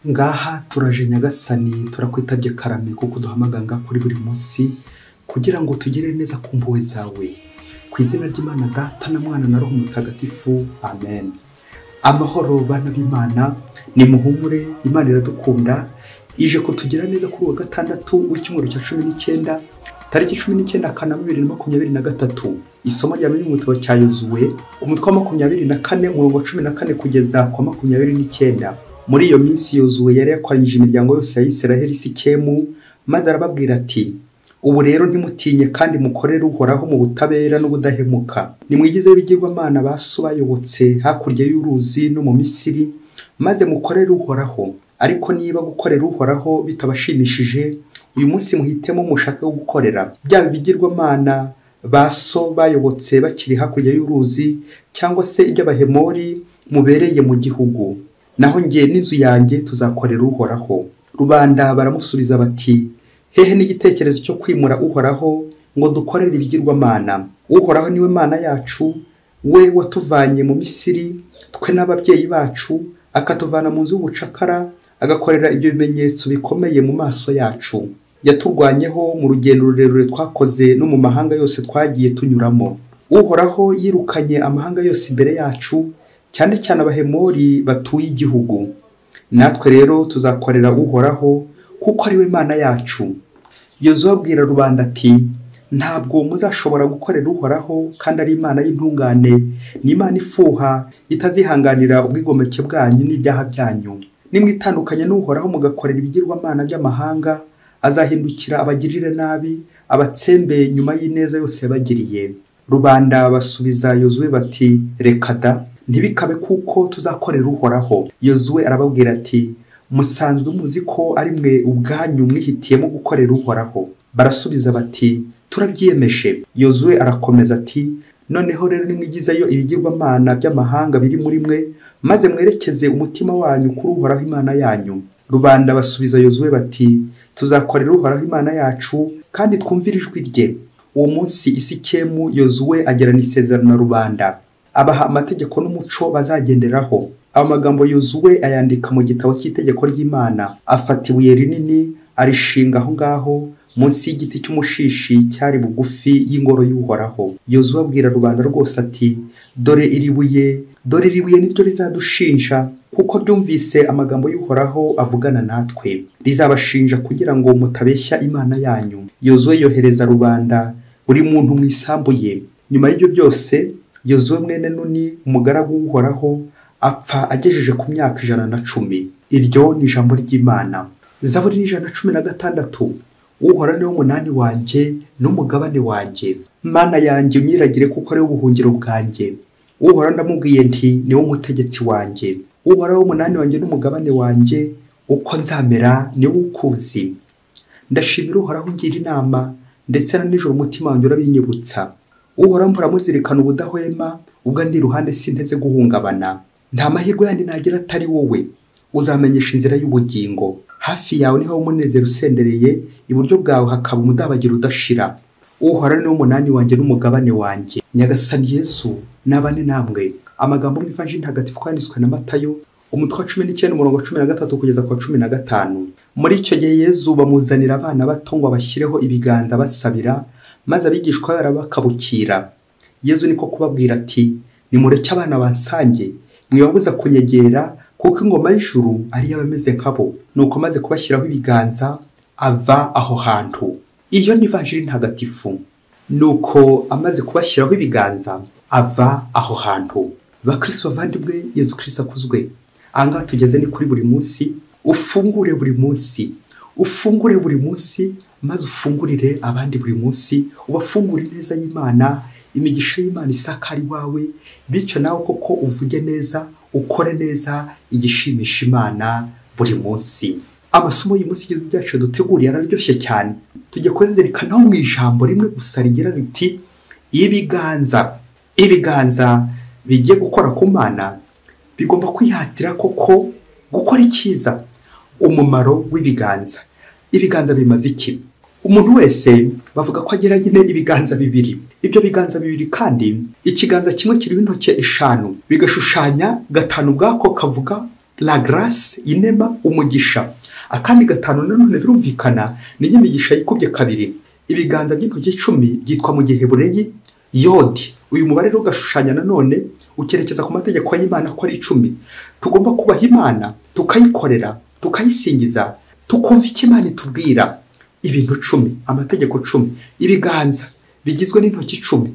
Ngaha turaje Nyagasani, turakwitabye karame kuko duhamaganga kuri buri munsi kugira ngo tugire neza ku mpuhwe zawe. Ku izina ry'Imana Data na Mwana na Roho Mutagatifu, amen. Amahoro bana b'Imana, ni muhumure, Imana iradukunda, ije kutugira neza kuri wa gatandatu w'icyumweru cya 19 tariki 19 Kanama 2023. Isomo rya mbere mu gitabo cya Yozuwe, umutwe wa 24 umurongo wa 14 kugeza kwa 29. Muri iyo minsi Yozuwe yari yakoranyije imiryango yose ya Isiraheli Sikemu, maze arababwira ati: ubu rero ntimutinye kandi mukorere Uhoraho mu butabera n'ubudahemuka. Nimwigizeho ibigirwamana ba so bayobotse hakurya y'uruzi no mu Misiri, maze mukorere Uhoraho. Ariko niba gukorera Uhoraho bitabashimishije, uyu munsi muhitemo mushake gukorera byaba ibigirwamana ba so bayobotse bakiri hakurya y'uruzi, cyangwa se iby'Abahemori mubereye mu gihugu. Naho njye n'inzu yanjye tuzakorera Uhoraho. Rubanda baramusubiza bati: hehe n'igitekerezo cyo kwimura Uhoraho ngo dukorere ibigirwamana. Uhoraho niwe Mana yacu, we watuvanye mu Misiri twe n'ababyeyi bacu, akatuvana mu nzu y'ubucakara, agakorera ibyo bimenyetso bikomeye mu maso yacu. Yaturwanyeho mu rugendo rurerure twakoze no mu mahanga yose twagiye tunyuramo. Uhoraho yirukanye amahanga yose imbere yacu, cyane cyane Abahemori batuye igihugu. Natwe rero tuzakorera Uhoraho kuko ari we Mana yacu. Yozuwe abwira rubanda ati: ntabwo muzashobora gukorera Uhoraho kandi ari Imana y'intungane, ni Imana ifuha itazihanganira ubwigomeke bwanyu n'ibyaha byanyu. Nimwitandukanye n'Uhoraho mugakorera ibigirwamana by'amahanga, azahindukira abagirire nabi, abatsembe nyuma y'ineza yose yabagiriye. Rubanda basubiza Yozuwe bati: reka da, ntibikabe kuko tuzakorera Uhoraho. Yozuwe arababwira ati: musanzwe muzi ko ari mwe ubwanyu mwihitiyemo gukorera Uhoraho. Barasubiza bati: turabyiyemeje. Yozuwe arakomeza ati: noneho rero nimwigizeyo ibigirwamana by'amahanga biri muri mwe, maze mwerekeze umutima wanyu kuri Uhoraho Imana yanyu. Rubanda basubiza Yozuwe bati: tuzakorera Uhoraho Imana yacu kandi twumvire ijwi rye. Uwo munsi i Sikemu Yozuwe agirana isezerano na rubanda, abaha amategeko n'umuco bazagenderaho. Ayo magambo Yozuwe ayandika mu gitabo cy'itegeko ry'Imana. Afata ibuye rinini arishinga aho ngaho munsi y'igiti cy'umushishi cyari bugufi y'ingoro y'Uhoraho. Yozuwe abwira rubanda rwose ati: dore iri buye, dore iri buye niryo rizadushinja, kuko ryumvise amagambo y'Uhoraho avugana natwe. Rizabashinja kugira ngo mutabeshya Imana yanyu. Yozuwe yohereza rubanda buri muntu mu isambu ye. Nyuma y'ibyo byose Yozuwe mwene Nuni umugaragu w'Uhoraho apfa agejeje ku myaka 110. Iryo ni ijambo ry'Imana. Zaburi ni 116. Uhoraho niwe munani wanjye n'umugabane wanjye. Mana yanjye unyiragire kuko ari ubuhungiro bwanjye. Uhoraho ndamubwiye nti: niwe mutegetsi wanjye. Uhoraho umunani wanjye n'umugabane wanjye, uko nzamera niwe ukuzi. Ndashimira Uhoraho ungira inama, ndetse na nijoro umutima wanjye urabinyibutsa. Uhoraho mpora muzirikana ubudahwema, ubwo ndi iruhande sinteze guhungabana. Nta mahirwe yandi nagira atari wowe. Uzamenyesha inzira y'ubugingo. Hafi yawe niho umunezero usendereye, iburyo bwawe hakaba umudabagiro udashira. Uhoraho niwe munani wanjye n'umugabane wanjye. Nyagasani Yesu nabane namwe. Amagambo mu Ivanjiri Ntagatifu yanditswe na Matayo, umutwe wa 19 umurongo wa 13 kugeza ku wa 15. Muri icyo gihe Yesu bamuzanira abana bato ngo abashyireho ibiganza basabira, maze abigishwa barabakabukira. Yesu niko kubabwira ati: nimureke abana bansange, mwibabuza kunyegera, kuko ingoma y'ijuru ari y'abameze nkabo. Nuko maze kubashyiraho ibiganza ava aho hantu. Iyo ni Ivanjiri Ntagatifu. Nuko amaze kubashyiraho ibiganza ava aho hantu. Bakristo bavandimwe, Yesu Kristo akuzwe. Ahangaha tugeze ni kuri buri munsi. Ufungure buri munsi, ufungure buri munsi, maze ufungurire abandi buri munsi, ubafungure ineza y'Imana, imigisha y'Imana isakara iwawe, bityo nawe koko uvuge neza, ukore neza, igishimisha Imana buri munsi. Amasomo y'umunsi y'Ijuru ryacu duteguriye araryoshye cyane. Tujye kuzirikanaho mu ijambo rimwe gusa rigira riti: ibiganza. Ibiganza bigiye gukora ku Mana bigomba kwihatira koko gukora icyiza. Umumaro w'ibiganza. Ibiganza bimaze iki? Umuntu wese bavuga ko agira nyine ibiganza bibiri. Ibyo biganza bibiri kandi ikiganza kimwe kiriho intoki 5 bigashushanya 5 ubwako kavuga La grâce, inema, umugisha. Akandi gatanu nanone birumvikana ni imigisha yikubye kabiri. Ibiganza by'intoki 10 byitwa mu Gihebureyi Yodi. Uyu mubare rero ugashushanya nanone ukerekeza ku mategeko y'Imana ko ari 10. Tugomba kubaha Imana, tukayikorera, tukayisingiza, tukumva icyo Imana itubwira. Ibintu 10, amategeko 10, ibiganza bigizwe n'intoki 10.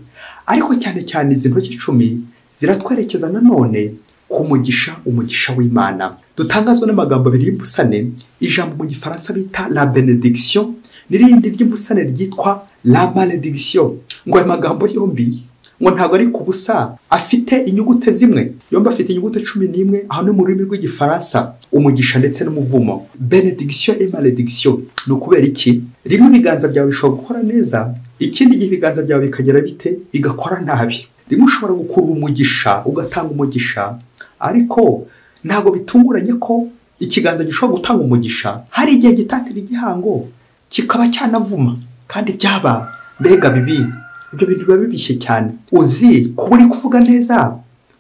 Ariko cyane cyane izi ntoki 10 ziratwerekeza nanone ku mugisha, umugisha w'Imana. Dutangazwa n'amagambo abiri y'imbusane, ijambo mu Gifaransa bita la bénédiction n'irindi ry'imbusane ryitwa la malédiction. Ngo aya magambo yombi ngo ntabwo ari kubusa, afite inyugute zimwe, yombi afite inyugute 11 aho no mu rurimi rw'Igifaransa, umugisha ndetse n'umuvumo, bénédiction et malédiction. Ni ukubera iki? Rimwe ibiganza byawe bishobora gukora neza, ikindi gihe ibiganza byawe bikagera bite, bigakora nabi. Rimwe ushobora gukurura umugisha, ugatanga umugisha, ariko ntabwo bitunguranye ko ikiganza gishobora gutanga umugisha hari igihe gitatira igihango kikaba cyanavuma, kandi byaba mbega bibi. Ibyo bintu biba bibishye cyane. Uzi kuba uri kuvuga neza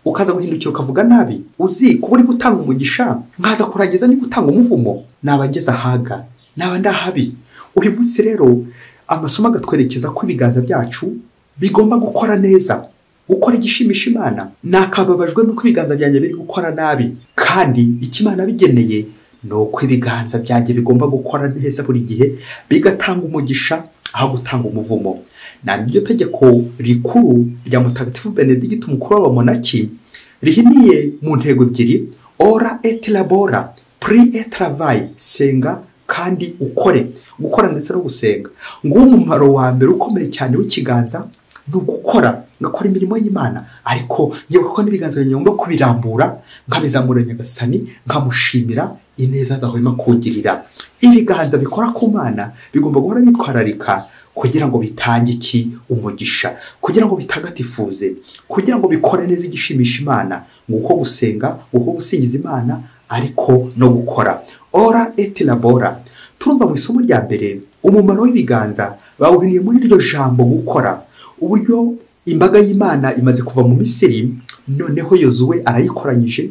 ukaza guhindukira ukavuga nabi, uzi kuba uri gutanga umugisha nkaza kurangiza ni gutanga umuvumo, naba ngeze ahaga, naba ndahabi. Uyu munsi rero amasomo agatwerekeza ko ibiganza byacu bigomba gukora neza, gukora igishimisha Imana. Nakababajwe nuko ibiganza byanjye biri gukora nabi, kandi icyo Imana bigeneye ni uko ibiganza byanjye bigomba gukora neza buri gihe, bigatanga umugisha aho gutanga umuvumo. Na niryo tegeko rikuru rya Mutagatifu Benedicte umukuru w'abamonaki rihiniye mu ntego ebyiri: ora et labora, prie et travail, senga kandi ukore, gukora ndetse no gusenga. Nguwo umumaro wa mbere ukomeye cyane w'ikiganza ni ugukora, ngakora imirimo y'Imana, ariko ngiye gukora n'ibiganza byanjye ngomba kubirambura, nkabizamura Nyagasani, nkamushimira ineza adahwema kungirira. Ibiganza bikora ku Mana bigomba guhora bitwararika kugira ngo bitange iki? Umugisha, kugira ngo bitagatifuze, kugira ngo bikore neza igishimisha Imana, nguko gusenga, nguko gusingiza Imana, ariko no gukora. Ora et labora. Turumva mu isomo rya mbere umumaro w'ibiganza bawuhiniye muri iryo jambo gukora. Uburyo imbaga y'Imana imaze kuva mu Misiri, noneho Yozuwe arayikoranyije,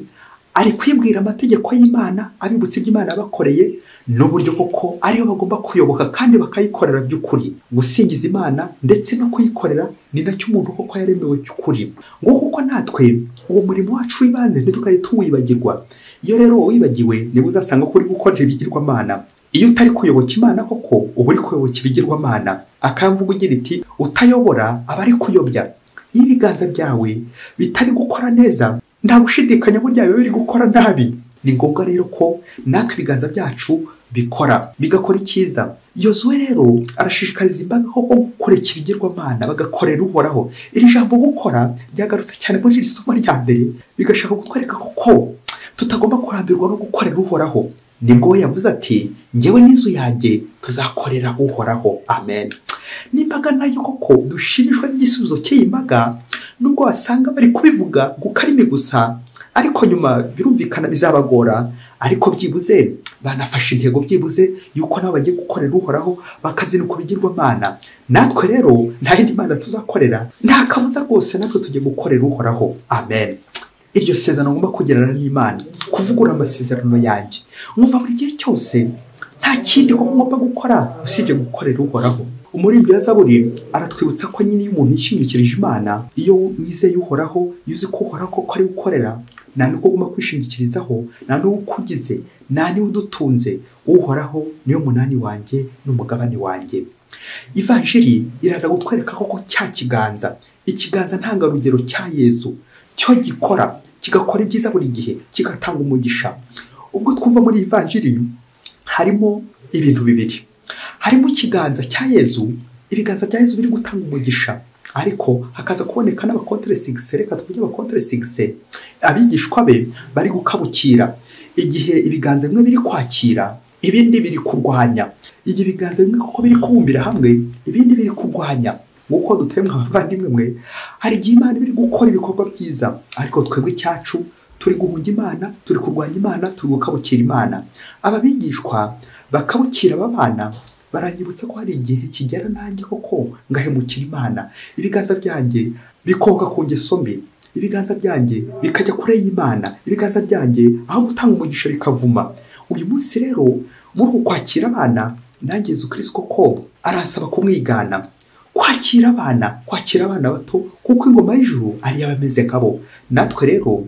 ari kwibwira amategeko y'Imana, abibutsa ibyo Imana yabakoreye n'uburyo koko ariyo bagomba kuyoboka kandi bakayikorera by'ukuri. Gusingiza Imana ndetse no kuyikorera ni nacyo umuntu koko yaremewe cy'ukuri. Ngo kuko natwe uwo murimo wacu w'ibanze ntitukaye tuwibagirwa. Iyo rero wibagiwe nibwo uzasanga ko uri gukorera ibigirwamana. Iyo utari kuyoboka Imana koko uba uri kuyoboka ibigirwamana. Akamvuga ugira iti utayobora aba ari kuyobya. Iyo ibiganza byawe bitari gukora neza, nta gushidikanya burya biba biri gukora nabi. Ni ngombwa rero ko natwe ibiganza byacu bikora, bigakora icyiza. Yozuwe rero arashishikariza imbaga ko gukorera ibigirwamana bagakorera Uhoraho. Iri jambo gukora ryagarutse cyane muri iri somo rya mbere, bigashaka kutwereka ko tutagomba kurambirwa no gukorera Uhoraho. Nibwo yavuze ati njyewe n'inzu yanjye tuzakorera Uhoraho. Amen. N'imbaga nayo koko dushimishwa n'igisubizo cy'iyi mbaga, nubwo wasanga bari kubivuga gukarimi gusa, ariko nyuma birumvikana bizabagora, ariko byibuze banafashe intego byibuze yuko nabo bagiye gukorera Uhoraho bakazinuka ibigirwamana. Natwe rero nta yindi Mana tuzakorera, nta kabuza rwose natwe tugiye gukorera Uhoraho. Amen. Iryo sezerano ngomba kugirana n'Imana, kuvugura amasezerano yanjye, nkumva buri gihe cyose nta kindi ko ngomba gukora usibye gukorera Uhoraho. Umuririmbyi wa Zaburi aratwibutsa ko nyine iyo umuntu yishingikirije Imana, iyo wizeye Uhoraho, iyo uzi ko Uhoraho ko ari gukorera, nta n'uko ugomba kwishingikirizaho, nta n'uwo ukugize, nta niwe udutunze. Uhoraho niyo munani wanjye n'umugabane wanjye. Ivanjiri iraza kutwereka koko cya kiganza, ikiganza ntangarugero cya Yezu, cyo gikora, kigakora ibyiza buri gihe, kigatanga umugisha. Ubwo twumva muri Ivanjiri harimo ibintu bibiri. Harimo ikiganza cya Yezu, ibiganza bya Yezu biri gutanga umugisha, ariko hakaza kuboneka n'abakontre 6, reka tuvuge abakontre 6, abigishwa be bari gukabukira. Igihe ibiganza bimwe biri kwakira, ibindi biri kurwanya. Igihe ibiganza bimwe koko biri kubumbira hamwe, ibindi biri kurwanya. Nguko dutemwa abavandimwe mwe, hari igihe Imana biri gukora ibikorwa byiza, ariko twebwe icyacu turi guhunga Imana, turi kurwanya Imana, turi gukabukira Imana. Aba bigishwa bakabukira aba bana, baranyibutsa ko hari igihe kigera nanjye koko ngahemukira Imana, ibiganza byanjye bikoka ku ngeso mbi, Ibiganza byanjye bikajya kure y'Imana, ibiganza byanjye aho gutanga umugisha bikavuma. Uyu munsi rero muri uku kwakira abana, nanjye Yezu Kristo koko aransaba kumwigana, kwakira abana, kwakira abana bato, kuko ingoma y'ijuru ari iy'abameze nkabo. Natwe rero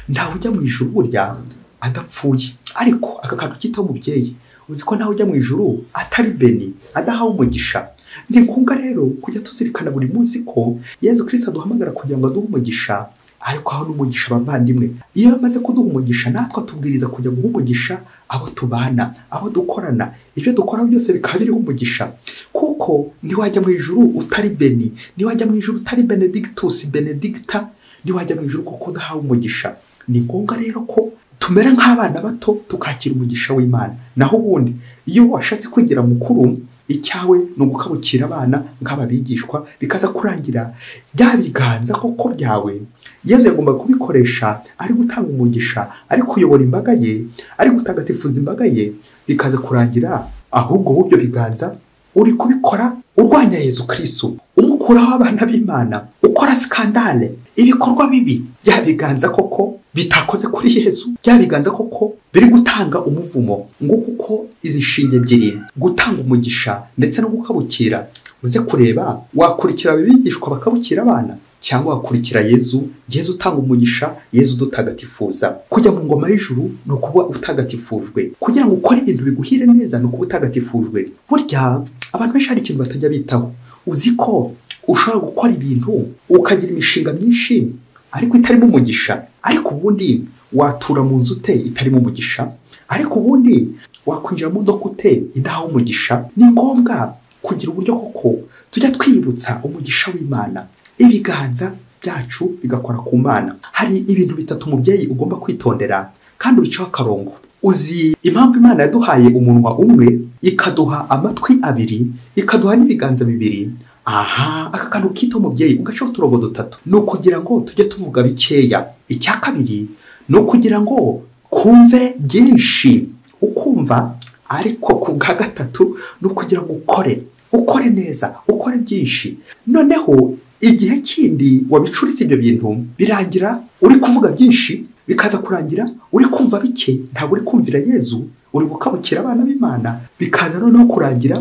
ntawe ujya mu ijuru burya adapfuye, ariko aka kantu kitaho umubyeyi, uzi ko ntawe ujya mu ijuru atari beni, adahawe umugisha. Ni ngombwa rero kujya tuzirikana buri munsi ko Yezu Kristo aduhamagara kugira ngo aduhe umugisha, ariko aho n'umugisha abavandimwe. Iyo amaze kuduha umugisha, natwe atubwiriza kujya guha umugisha abo tubana, abo dukorana, ibyo dukora byose bikaba biriho umugisha. Kuko ntiwajya mu ijuru utari beni, ntiwajya mu ijuru utari benedictus, benedicta, ntiwajya mu ijuru kuko udahawe umugisha. Ni ngombwa rero ko tumera nk'abana bato tukakira umugisha w'Imana. Naho ubundi iyo washatse kwigira mukuru, icyawe ni ugukabukira abana nk'aba bigishwa, bikaza kurangira bya biganza koko byawe Yezu yagomba kubikoresha ari gutanga umugisha, ari kuyobora imbaga ye, ari gutagatifuza imbaga ye, bikaza kurangira ahubwo ibyo biganza uri kubikora urwanya Yezu Kristo, umukuraho abana b'Imana, ukora skandale, ibikorwa bibi. Bya biganza koko bitakoze kuri Yezu, bya biganza koko biri gutanga umuvumo. Nguko uko izi nshinge ebyiri, gutanga umugisha ndetse no gukabukira, uze kureba wakurikira abigishwa bakabukira abana, cyangwa wakurikira Yezu, Yezu utanga umugisha, Yezu udutagatifuza. Kujya mu ngoma y'ijuru ni ukuba utagatifujwe. Kugira ngo ukore ibintu biguhire neza ni ukuba utagatifujwe. Burya abantu benshi hari ikintu batajya bitaho. Uzi ko ushobora gukora ibintu ukagira imishinga myinshi ariko itarimo umugisha. Ariko ubundi watura mu nzu ute itarimo umugisha? Ariko ubundi wakwinjira mu modoka ute idahawe umugisha? Ni ngombwa kugira uburyo koko tujya twibutsa umugisha w'Imana, ibiganza byacu bigakora ku Mana. Hari ibintu bitatu umubyeyi ugomba kwitondera kandi ubicaho akarongo. Uzi impamvu Imana yaduhaye umunwa umwe, ikaduha amatwi abiri, ikaduha n'ibiganza bibiri? Aha, aka kantu kita umubyeyi ugacaho uturongo dutatu, ni ukugira ngo tujye tuvuga bikeya. Icya kabiri ni ukugira ngo kumve byinshi, ukumva. Ariko ku bwa gatatu ni ukugira ngo ukore, ukore neza, ukore byinshi. Noneho igihe kindi wabicuritse ibyo bintu, birangira uri kuvuga byinshi, bikaza kurangira uri kumva bike, ntabwo uri kumvira Yezu, uri gukabukira abana b'Imana, bikaza noneho kurangira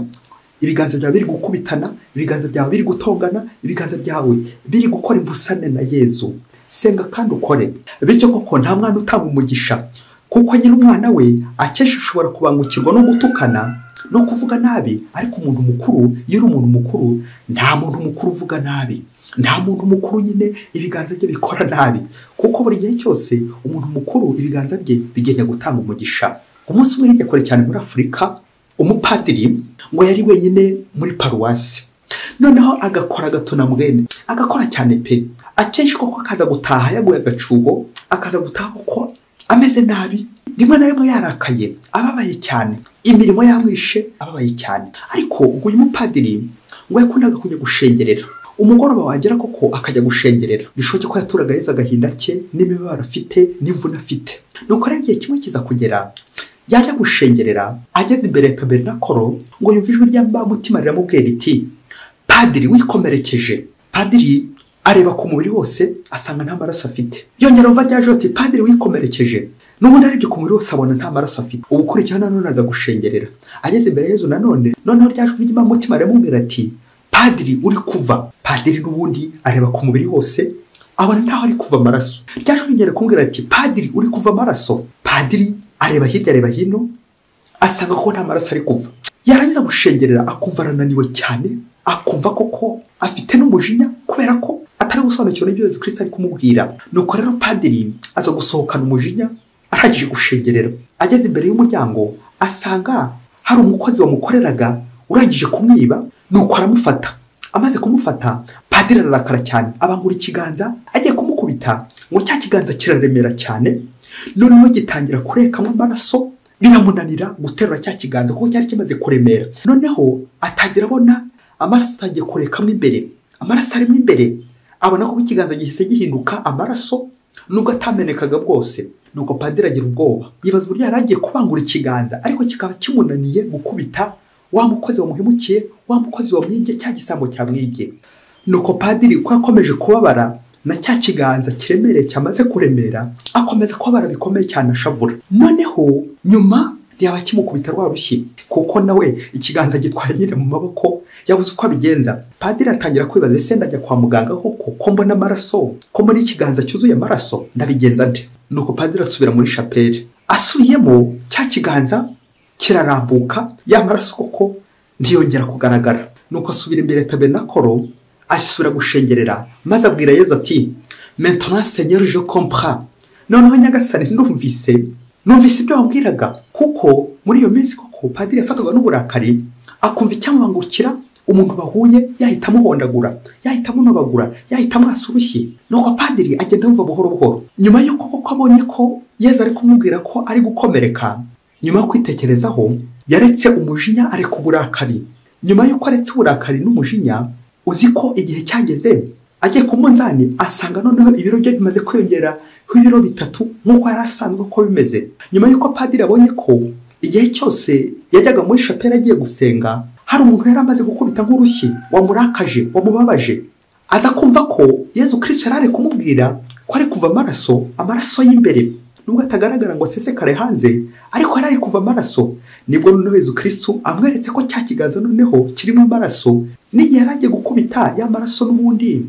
ibiganza byawe biri gukubitana, ibiganza byawe biri gutongana, ibiganza byawe biri gukora imbusane na Yezu. Senga kandi ukore. Bityo koko nta mwana utanga umugisha, kuko nyine umwana we akenshi ashobora kubangukirwa no gutukana no kuvuga nabi. Ariko umuntu mukuru, iyo uri umuntu mukuru, nta muntu mukuru uvuga nabi, nta muntu mukuru nyine ibiganza bye bikora nabi, kuko buri gihe cyose umuntu mukuru ibiganza bye bigenda gutanga umugisha. Umunsi umwe hirya kure cyane muri Afurika, umupadiri ngo yari wenyine muri paruwasi, noneho agakora agatona mwene, agakora cyane pe. Akenshi koko akaza gutaha yaguye agacugo, akaza gutaha koko ameze nabi, rimwe na rimwe yarakaye, ababaye cyane, imirimo yamwishe, ababaye cyane. Ariko uyu mupadiri ngo yakundaga kujya gushengerera. Umugoroba wagera koko akajya gushengerera. Bishoboke ko yaturaga Yezu agahinda ke n'imibabaro afite n'imvune afite. Nuko rero igihe kimwe kiza kugera, yajya gushengerera, ageze imbere ya tabernakoro, ngo yumve ijwi ry'ambamutima riramubwira riti: Padiri wikomerekeje. Padiri areba ku mubiri wose asanga nta maraso afite. Yongera umva rya joti: Padiri wikomerekeje. N'ubundi arebye ku mubiri wose abona nta maraso afite. Ubukurikiyeho nanone aza gushengerera. Ageze imbere ya Yezu nanone, noneho rya jwi ry'imbamutima riramubwira ati: Padiri uri kuva. Padiri n'ubundi areba ku mubiri wose abona ntaho ari kuva amaraso. Rya jwi rigera kumubwira ati: Padiri uri kuva amaraso. Padiri areba hirya areba hino, asanga ko nta maraso ari kuva. Yarangiza gushengerera akumva arananiwe cyane, akumva koko afite n'umujinya kubera ko atari gusobanukirwa n'ibyo Yezu Kristo ari kumubwira. Nuko rero padiri aza gusohokana umujinya arangije gushengerera. Ageze imbere y'umuryango asanga hari umukozi wamukoreraga urangije kumwiba, nuko aramufata. Amaze kumufata, padiri ararakara cyane, abangura ikiganza agiye kumukubita, ngo cya kiganza kiraremera cyane, noneho gitangira kurekamo amaraso, biramunanira guterura cya kiganza kuko cyari kimaze kuremera. Noneho atangira abona amaraso atangiye kurekamo imbere, amaraso arimo imbere, abona ko ikiganza gihise gihinduka amaraso nubwo atamenekaga bwose. Nuko padiri agira ubwoba, yibaza uburyo yari agiye kubangura ikiganza ariko kikaba kimunaniye gukubita wa mukozi wamuhemukiye, wa mukozi wamwibye, cya gisambo cyamwibye. Nuko padiri uko yakomeje kubabara Na cya kiganza kiremereye cyamaze kuremera, akomeza kubabara bikomeye cyane ashavura. Noneho nyuma ntiyaba kimukubita rwa rushyi, kuko nawe ikiganza gitwaye nyine mu maboko, yabuze uko abigenza. Padiri atangira kwibaza, ese ndajya kwa muganga koko, ko mbona amaraso, ko muri ikiganza cyuzuye amaraso, ndabigenza nte? Nuko padiri asubira muri chapelle, asubiyemo cya kiganza kirarambuka, ya maraso koko ntiyongera kugaragara. Nuko asubira imbere ya tabernakoro, asubira gushengerera, maze abwira Yezu ati maintenant Seigneur je comprends. Noneho Nyagasani numvise ibyo wambwiraga. Kuko muri iyo minsi koko padiri yafatwaga n'uburakari, akumva icyamubangukira umuntu bahuye yahita amuhondagura, yahita amunobagura, yahita amwasa urushyi. Nuko padiri agenda yumva buhoro buhoro. Nyuma y'uko koko abonye ko Yezu ari kumubwira ko ari gukomereka, nyuma yo kwitekerezaho yaretse umujinya areka uburakari. Nyuma y'uko aretse uburakari n'umujinya, uzi ko igihe cyageze agiye ku munzani asanga noneho ibiro bye bimaze kwiyongera ibiro 3 nk'uko yari asanzwe ko bimeze. Nyuma y'uko padiri abonye ko igihe cyose yajyaga muri chapelle agiye gusenga hari umuntu yari amaze gukubita nk'urushyi wamurakaje, wamubabaje, aza kumva ko Yezu Kristo yari ari kumubwira ko ari kuva amaraso, amaraso y'imbere, nubwo atagaragara ngo asesekare hanze, ariko yari ari kuva amaraso. Nibwo noneho Yezu Kristo amweretse ko cya kiganza noneho kirimo amaraso, n'igihe yari agiye gukubita ya maraso n'ubundi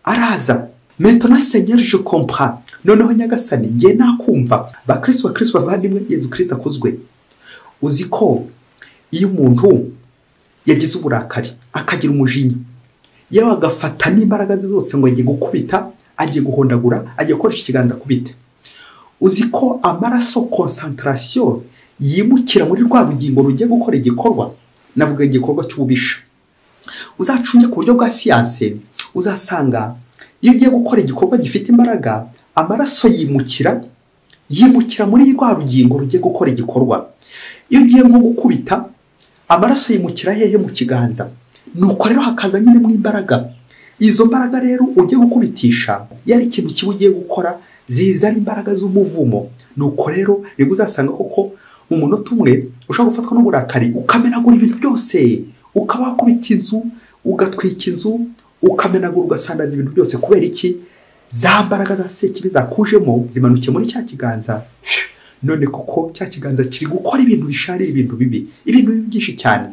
araza. Maintenant Seigneur je comprends. Noneho Nyagasani ngiye nakumva. Bakristo bakristo bavandimwe, Yezu Kristo akuzwe. Uzi ko iyo umuntu yagize uburakari akagira umujinya, yewe agafata n'imbaraga ze zose ngo agiye gukubita, agiye guhondagura, agiye gukoresha ikiganza kubita, uzi ko amaraso concentration yimukira muri rwa rugingo rugiye gukora igikorwa, navuga igikorwa cy'ububisha. Uzacunge ku buryo bwa siyanse, uzasanga iyo ugiye gukora igikorwa gifite imbaraga, amaraso yimukira muri rwa rugingo rugiye gukora igikorwa. Iyo ugiye nko gukubita, amaraso yimukira hehe? Mu kiganza. Nuko rero hakaza nyine mu imbaraga. Izo mbaraga rero ugiye gukubitisha, yari ikintu kiba ugiye gukora, ziza ari imbaraga z'umuvumo. Nuko rero nibwo uzasanga koko mu munota umwe ushobora gufatwa n'uburakari, ukamenagura ibintu byose, ukaba wakubita inzu, ugatwika inzu, ukamenagura, ugasandaza ibintu byose. Kubera iki? Za mbaraga za sekibi zakujemo zimanukiye muri cya kiganza. None koko cya kiganza kiri gukora ibintu bishariye, ibintu bibi, ibintu bibi byinshi cyane.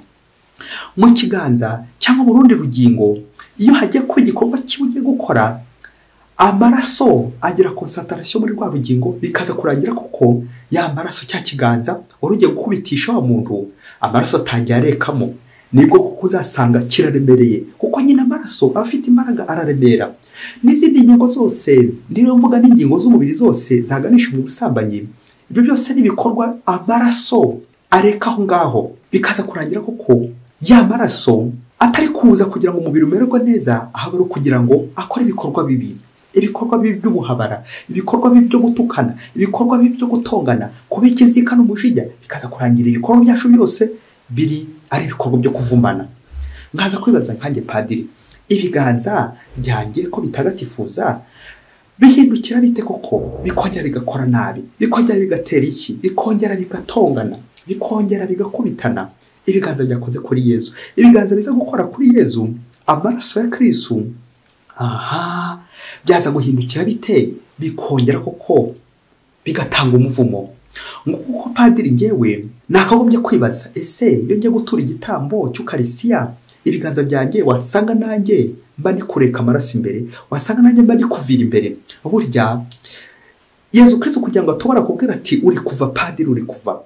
Mu kiganza cyangwa mu rundi rugingo, iyo hagiye kuba igikorwa kiba ugiye gukora, amaraso agira concentration muri rwa rugingo, bikaza kurangira koko ya maraso cya kiganza wari ugiye gukubitisha wa muntu, amaraso atangiye arekamo. Nibwo kuko uzasanga kiraremereye, kuko nyine amaraso aba afite imbaraga, araremera. N'izindi ngingo zose, niyo mvuga n'ingingo z'umubiri zose zaganisha mu busambanyi, ibyo byose n'ibikorwa amaraso areka aho ngaho, bikaza kurangira koko ya maraso atari kuza kugira ngo umubiri umererwe neza, ahubwo ari kugira ngo akore ibikorwa bibi, ibikorwa bibi by'ubuhabara, ibikorwa bibi byo gutukana, ibikorwa bibi byo gutongana, kubika inzika n'umujinya, bikaza kurangira ibikorwa byacu byose biri ari ibikorwa byo kuvumana. Nkaza kwibaza nkanjye padiri, ibiganza byanjye ko bitagatifuza bihindukira bite koko? Bikongera bigakora nabi, bikongera bigatera iki, bikongera bigatongana, bikongera bigakubitana. Ibiganza byakoze kuri Yezu, ibiganza biza gukora kuri Yezu, amaraso ya Kristo, aha byaza guhindukira bite? Bikongera koko bigatanga umuvumo. Nguko padiri ngewe nakagombye kwibaza, ese iyo ngiye gutura igitambo cy'Ukarisiya, ibiganza byanjye wasanga nanjye mba ndi kureka amaraso imbere, wasanga nanjye mba ndi kuvira imbere. Burya Yezu Kristo kugira ngo atobora kubwira ati uri kuva padiri, uri kuva,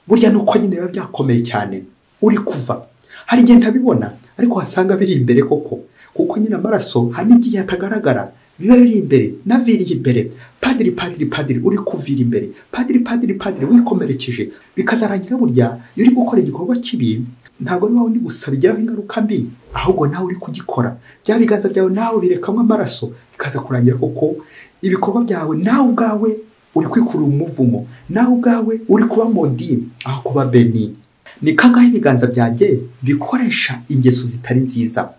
burya nuko nyine biba byakomeye cyane, uri kuva. Hari igihe ntabibona, ariko wasanga biri imbere koko, kuko nyine amaraso hari n'igihe atagaragara, biba biri imbere, naviriye imbere. Padiri, padiri, padiri, uri kuvira imbere, padiri, padiri, padiri, wikomerekeje. Bikazarangira burya iyo uri gukora igikorwa kibi, ntabwo ari wowe uri gusa bigiraho ingaruka mbi, ahubwo nawe uri kugikora. Bya biganza byawe nawe birekamwe amaraso, bikaza kurangira koko ibikorwa byawe nawe ubwawe uri kwikurura umuvumo, nawe ubwawe uri kuba modi aho kuba beni. Ni kangahe ibiganza byanjye bikoresha ingeso zitari nziza?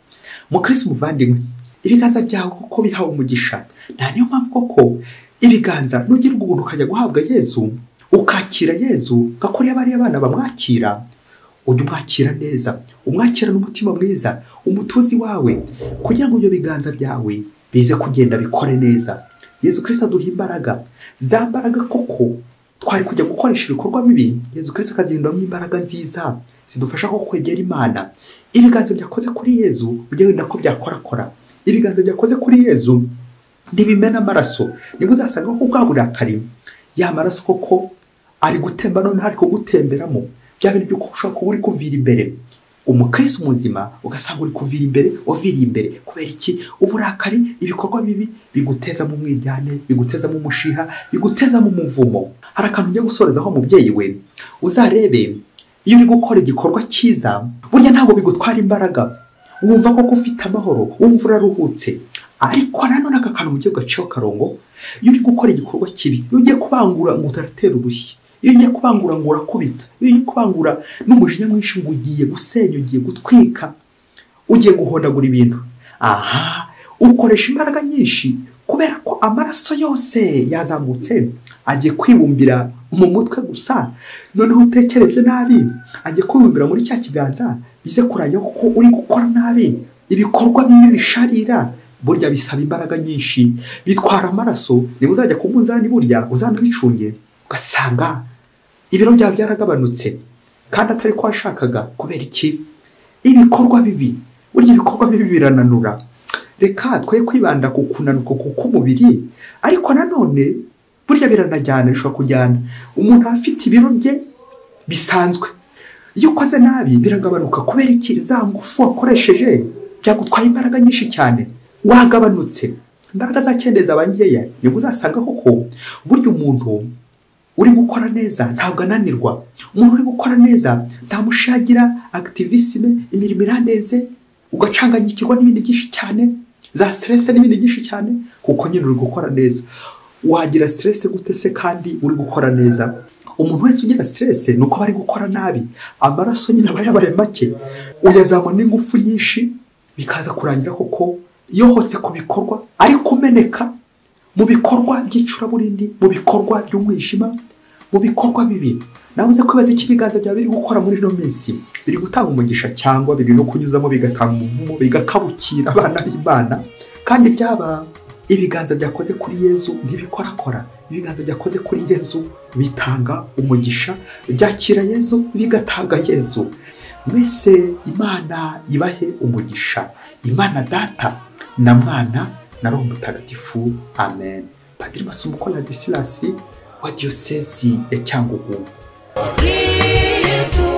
Mukristo muvandimwe, ibiganza byawe koko bihawe umugisha. Nta niyo mpamvu koko ibiganza nugira ubuntu ukajya guhabwa Yezu, ukakira Yezu nka kuriya bariya abana bamwakira, ujye umwakira neza, umwakira n'umutima mwiza, umutuzi wawe, kugira ngo ibyo biganza byawe bize kugenda bikore neza. Yezu Kristo aduha imbaraga, za mbaraga koko twari kujya gukoresha ibikorwa bibi, Yezu Kristo akazihinduramo imbaraga nziza zidufasha ko kwegera Imana. Ibiganza byakoze kuri Yezu ujye wenda ko byakorakora, ibiganza byakoze kuri Yezu ntibimena amaraso. Nibwo uzasanga ko bwa burakari ya maraso koko ari gutemba, none ari kugutemberamo bya bintu by'uko ushobora kuba uri kuvira imbere. Umukristo muzima ugasanga uri kuvira imbere, uviriye imbere kubera iki? Uburakari, ibikorwa bibi biguteza mu mwiryane, biguteza mu mushiha, biguteza mu muvumo. Hari akantu ngiye gusorezaho mubyeyi we, uzarebe iyo uri gukora igikorwa cyiza burya ntabwo bigutwara imbaraga, wumva ko ufite amahoro, wumva uraruhutse. Ariko nanone aka kantu mugiye gaciho karongo, iyo uri gukora igikorwa kibi, iyo ugiye kubangura ngo utaratera urushyi, iyo ugiye kubangura ngo urakubita, iyo ugiye kubangura n'umujinya mwinshi ngo ugiye gusenya, ugiye gutwika, ugiye guhondagura ibintu, aha ukoresha imbaraga nyinshi kubera ko amaraso yose yazamutse agiye kwibumbira mu mutwe gusa. Noneho utekereze nabi, agiye kwibumbira muri cya kiganza, bize kurangira ko uri gukora nabi. Ibikorwa bibi bisharira burya bisaba imbaraga nyinshi, bitwara amaraso. Niba uzajya ku munzani burya uzanabicunge, ugasanga ibiro byawe byaragabanutse kandi atari ko washakaga. Kubera iki? Ibikorwa bibi, burya ibikorwa bibi birananura. Reka twe kwibanda ku kunanuka k'umubiri, ariko nanone burya biranajyana, bishobora kujyana. Umuntu afite ibiro bye bisanzwe, iyo ukoze nabi biragabanuka. Kubera iki? Za ngufu wakoresheje byagutwaye imbaraga nyinshi cyane, wagabanutse, imbaraga zakendeza abangeya. Nibwo uzasanga koko burya umuntu uri gukora neza ntabwo ananirwa, umuntu uri gukora neza ntamushagira activisme, imirimo irandenze, ugacanganyikirwa n'ibindi byinshi cyane, za stress n'ibindi byinshi cyane, kuko nyine uri gukora neza. Wagira stress gute se kandi uri gukora neza? Umuntu wese ugira stress nuko bari gukora nabi, amaraso nyine aba yabaye make, uyazamura n'ingufu nyinshi, bikaza kurangira koko yohotse ku bikorwa ari kumeneka mu bikorwa by'icuraburindi, mu bikorwa by'umwijima, mu bikorwa bibi. Nawe uze kwibaza iki ibiganza byawe biri gukora muri ino minsi, biri gutanga umugisha cyangwa biri no kunyuzamo bigatanga umuvumo, bigakabukira abana b'Imana. Kandi byaba ibiganza byakoze kuri Yezu ntibikorakora, ibiganza byakoze kuri Yezu bitanga umugisha, byakira Yezu bigatanga Yezu. Mwese Imana ibahe umugisha, Imana Data na Mwana na Roho Mutagatifu. Amen. Padiri Masumbuko Ladislas wa Diyosezi ya Cyangugu. Kristu.